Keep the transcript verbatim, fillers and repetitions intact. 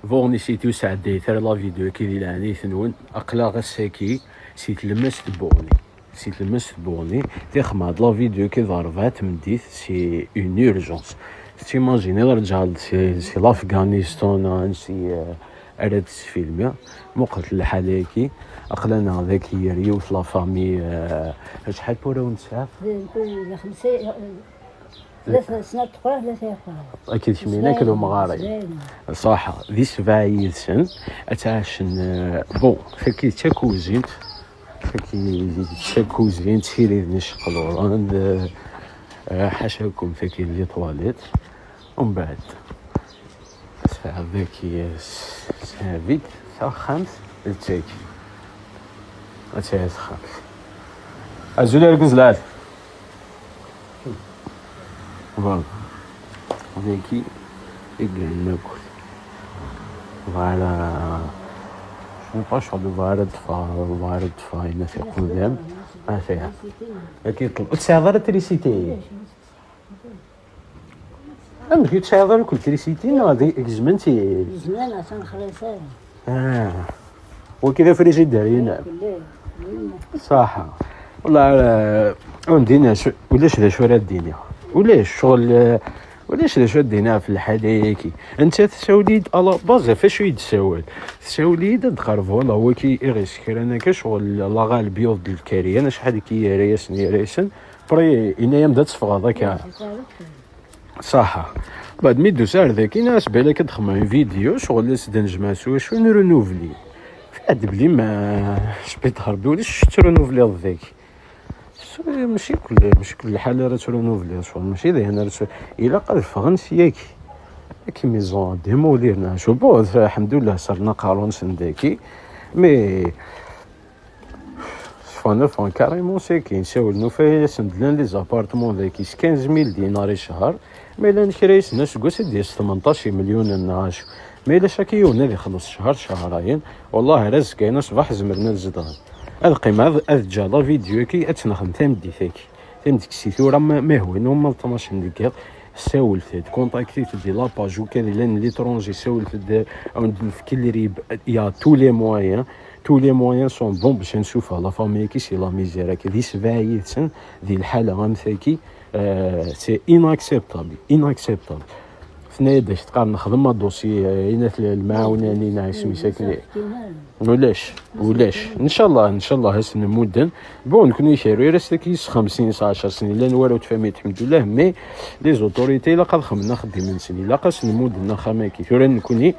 Buɣni si tu sɛeddayt ara la vidéo-agi di leɛnayt-nwen. Aql-aɣ ass-agi si tlemmast n Buɣni. Si tlemmast n Buɣni, tixma-d la vidéo-agi d rebɛa tmeddit, c'est une urgence. Tettimajiniḍ rǧaɣ-d si, si l'Afghanistan, neɣ si, eh, ara d-sfilmiɣ. Muqlet lḥala-agi, aql-aneɣ dagi ger yiwet la famille, eh, acḥal n warraw nesɛa? D, d, d xemsa, Tlata sna teqra, tlata yeqra. Akked kemmini akked umɣar-im. Ṣaḥa, di sebɛa yid-sen, ad ttɛacen, eh, bon, tagi d takuzint, tagi d takuzint, tiriden iceqluren, eh, eh, ḥacakum, tagi d les toilettes. Umbeɛd, tesɛiḍ daki s-, s-, vide, taxxamt, d tagi. Ad tesɛiḍ taxxamt. Azul argaz lɛali. Voilà. Dagi i yellan akk. Voilà. Je ne sais pas, je crois, voilà, ddfeɣ, voilà, ddfeɣ, ayen ad t-iqudam. Ah, c'est ça. Dagi yeṭṭel. Ur tesɛiḍ ara trisiti? Amek ur tesɛiḍ ara akk trisiti, neɣ ad gezmen-tt-id? Gezmen, atan xlas ara. Ah. Wagi d afrijider-inem? Kulli, kulli. Ṣaḥa. Wallah, eh, ur d-iniɣ, ulac d acu ara d-iniɣ. Ulac, ccɣel, eh, ulac d acu ara d-iniɣ ɣef lḥala-agi. Nettat tessawel-iyi-d à la base ɣef wacu i d-tessawel. Tessawel-iyi-d ad d-tqerreb, wallah, wagi i ɣ-yessekran akka, ccɣel, la Galebi yuɣ-d lkaryan, acḥal akka i yerra-yasen, yerra-yasen. Après, yenna-yam-d ad teffɣeḍ akka. Ṣaḥa. Baɛd mi d-tusa ar daki, nniɣ-as balak ad d-xedmeɣ une vidéo, ccɣel ad s-d-nejmeɛ s wacu, nrenouveli. Fiḥel belli ma, sbiṭar bi ulac tetrenouvliḍ daki. S-, mačči kul, mačči kul lḥal ara trenouvliḍ, ccɣel mačči d ayen ara tr-, ilaq ad ffɣen syagi. Akken ils ont démoli, neɣ acu. Bon, lḥemdullah, serrna aqerru-nsen daki. Mais Ffɣen, ffɣen carrément, c'est que nessawel, nufa-yasen-d llan les appartements daki s quinze mille dinars i ccher, ma llan kra-yasen aseggas ad d-yas tmenṭac imelyunen neɣ acu. Ma yella chaque yiwen ad ixelleṣ ccher, cehrayen, wallah ar azekka-ina ṣṣbeḥ zemren ad zedɣen. Ad qqimeɣ ad, ad ǧǧeɣ la vidéo-agi, ad tt-nexdem tameddit-agi. Tameddit si tura, ma, ma ihwa-wen, ma tnac n deg yiḍ, sawlet-d, contactit-d di la page, u kan llan l'étranger, sawlet-d, ad wen-d-nefk lrib, il y a tous les moyens. Tous les moyens sont bons باش نسوفها la famille-agi si la misère-agi. Di sebɛa yid-sen, di lḥala am tagi, euh, c'est inacceptable, inacceptable. Tenna-yad ak teqqar nexdem adossier, euh, inat l-, lemɛawna-nni neɣ isem-is akken. Ulac, ulac. Ncallah, ncallah, ad sen-mudden. Bon, nekni keryir-as tagi s xemsin, s ɛecṛ snin, llan warraw n tfamilt, lḥemdullah, mais les autorités ilaq ad xedmen axeddim-nsen, ilaq ad sen-mudden axxam-agi. Tura nekni,